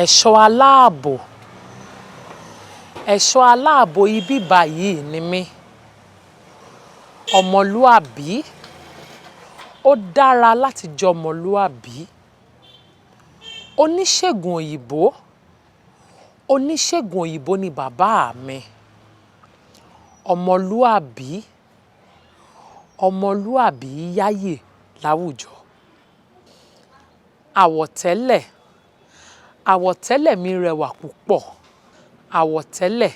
Ẹ̀ṣọ́ aláàbò. Ẹ̀ṣọ́ aláàbò ibi báyìí ni mí. Ọmọlúàbí. Ó dára láti jẹ́ ọmọlúàbí. Oníṣègùn òyìnbó. Oníṣègùn òyìnbó ni bàbá mi. Ọmọlúàbí. Ọmọlúàbí yáyì láwùjọ. Àwọ̀tẹ́lẹ̀. Àwọ̀tẹ́lẹ̀ mi rẹwà púpọ̀. Àwọ̀tẹ́lẹ̀.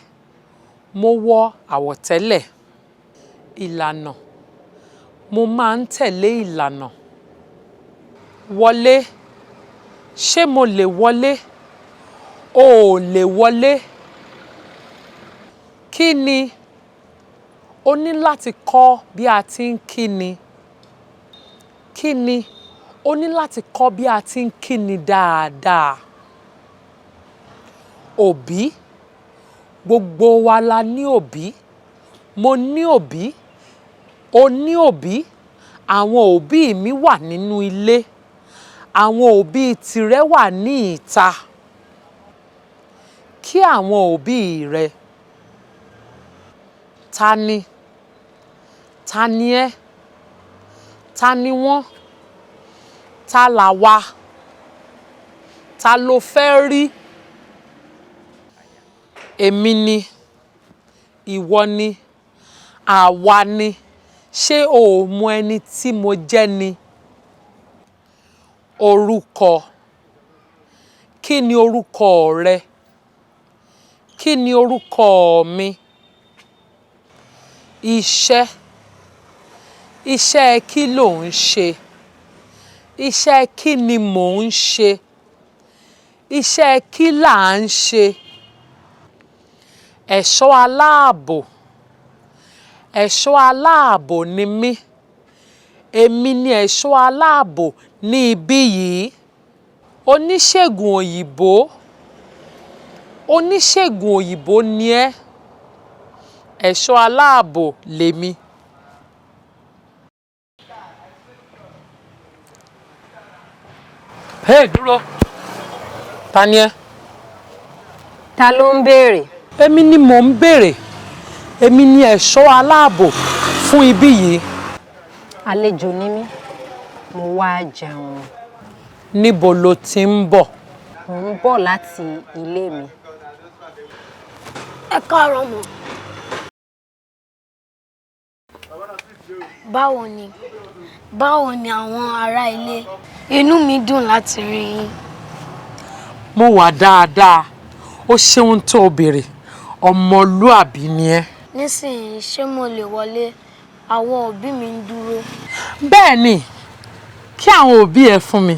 Mo wọ àwọ̀tẹ́lẹ̀. Ìlànà. Mo máa ń tẹ̀lé ìlànà. Wọlé. Ṣé mo lè wọlé? O ò lè wọlé. Kí ni? O ní láti kọ́ bí a ti ń kíni. Kí ni? O ní láti kọ́ bí a ti ń kíni dáadáa. Òbí. Gbogbo wa la ní òbí. Mo ní òbí. O ní òbí. Àwọn òbí mi wà nínú ilé. Àwọn òbí tìrẹ wà ní ìta. Kí àwọn òbí rẹ. Ta ni? Ta ni ẹ́? Ta ni wọ́n? Ta làwa? Ta lo fẹ́ rí? Èmi ni. Ìwọ ni. Àwa ni. Ṣé o ò mọ ẹni tí mo jẹ́ ni? Orúkọ. Kí ni orúkọ rẹ? Kí ni orúkọ mi? Iṣẹ́. Iṣẹ́ kí lò ń ṣe? Iṣẹ́ kí ni mò ń ṣe? Iṣẹ́ kí là ń ṣe? Ẹ̀ṣọ́ aláàbò. Ẹ̀ṣọ́ aláàbò ni mí. Èmi ni ẹ̀ṣọ́ aláàbò ní ibí yìí. Oníṣègùn òyìnbó. Oníṣègùn òyìnbó ni ẹ́. Ẹ̀ṣọ́ aláàbò lèmi. Hey, dúró. Ta ni ẹ́? Ta ló ń béèrè? Èmi ni mò ń béèrè. Èmi ni ẹ̀ṣọ́ aláàbò fún ibí yìí. Àlejò ni mí, mo wá jẹun. Níbo lo ti ń bọ̀? Mò ń bọ̀ láti ilé mi. Ẹ káàárọ̀ mọ̀. Báwo ni? Báwo ni àwọn ará ilé? Inú mi dùn láti rí yín. Mo wà dáadáa. O ṣeun tó o béèrè. Ọmọlúàbí ni ẹ́. Nísìnyí, ṣé mo lè wọlé? Àwọn òbí mi ń dúró. Bẹ́ẹ̀ ni, kí àwọn òbí ẹ fún mi.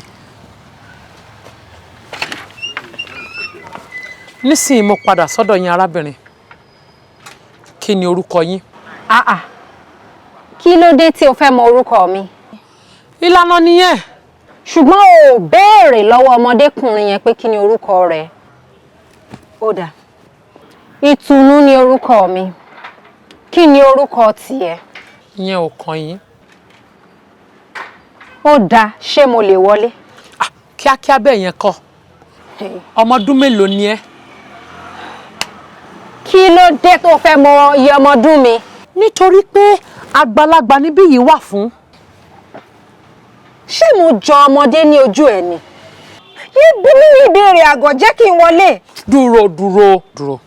Nísìnyí mo padà sọ́dọ̀ yín arábìnrin. Kí ni orúkọ yín? Ah ah. Kí ló dé tí o fẹ́ mọ orúkọ mi? Ìlànà nìyẹn. Ṣùgbọ́n o ò béèrè lọ́wọ́ ọmọdékùnrin yẹn pé kí ni orúkọ rẹ̀. Ó dáa. Ìtùnú ni orúkọ mi. Kí ni orúkọ tìẹ? Ìyẹn ò kàn yín. Ó dáa, ṣé mo lè wọlé? Ah, kíákíá bẹ́ẹ̀ yẹn kọ́. Ọmọ ọdún mélòó ni ẹ́? Kí ló dé tó fẹ́ mọ iye ọmọ ọdún mi? Nítorí pé àgbàlagbà níbí yìí wà fún. Ṣé mo jọ ọmọdé ní ojú ẹ ni? Yé bí mi ní ìbéèrè àgọ̀ jẹ́ kí n wọlé. Dúró dúró dúró.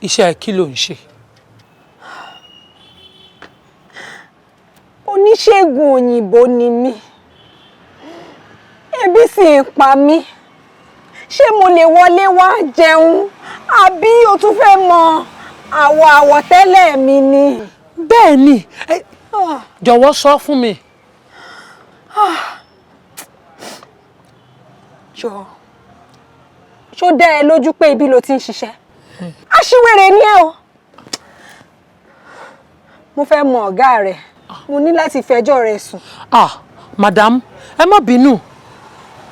Iṣẹ́ kí lò ń ṣe? Oníṣègùn òyìnbó ni mí. Ebi sì ń pa mí. Ṣé mo lè wọlé wá jẹun? Àbí o tún fẹ́ mọ àwọ̀ àwọ̀tẹ́lẹ̀ mi ni? Bẹ́ẹ̀ ni, jọ̀wọ́ sọ fún mi. Jọ̀ọ́, ṣó dá ẹ lójú pé ibi lo ti ń ṣiṣẹ́? Aṣiwèrè ni ẹ o. Mo fẹ́ mọ ọ̀gá rẹ̀. Mo ní láti fẹjọ́ rẹ̀ sùn. Ah, madam, ẹ má bínú.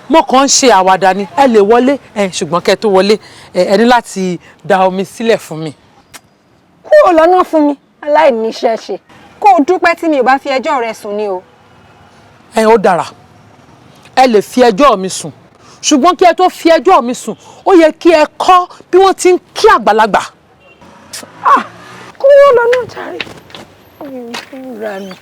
Mo kàn ń ṣe àwàdà ni. Ẹ lè wọlé, ẹ ṣùgbọ́n kẹ́ tó wọlé, ẹ ní láti da omi sílẹ̀ fún mi. Kúrò lọ́nà fún mi, aláìníṣẹ́ ṣe. Kó o dúpẹ́ tí mi ò bá fi ẹjọ́ rẹ sùn ni o. Ẹ ó dára. Ẹ lè fi ẹjọ́ mi sùn. Ṣùgbọ́n kí ẹ tó fi ẹjọ́ mi sùn, ó yẹ kí ẹ kọ́ bí wọ́n ti ń kí àgbàlagbà. Kúrò lọ́nà jàre. Ra mi.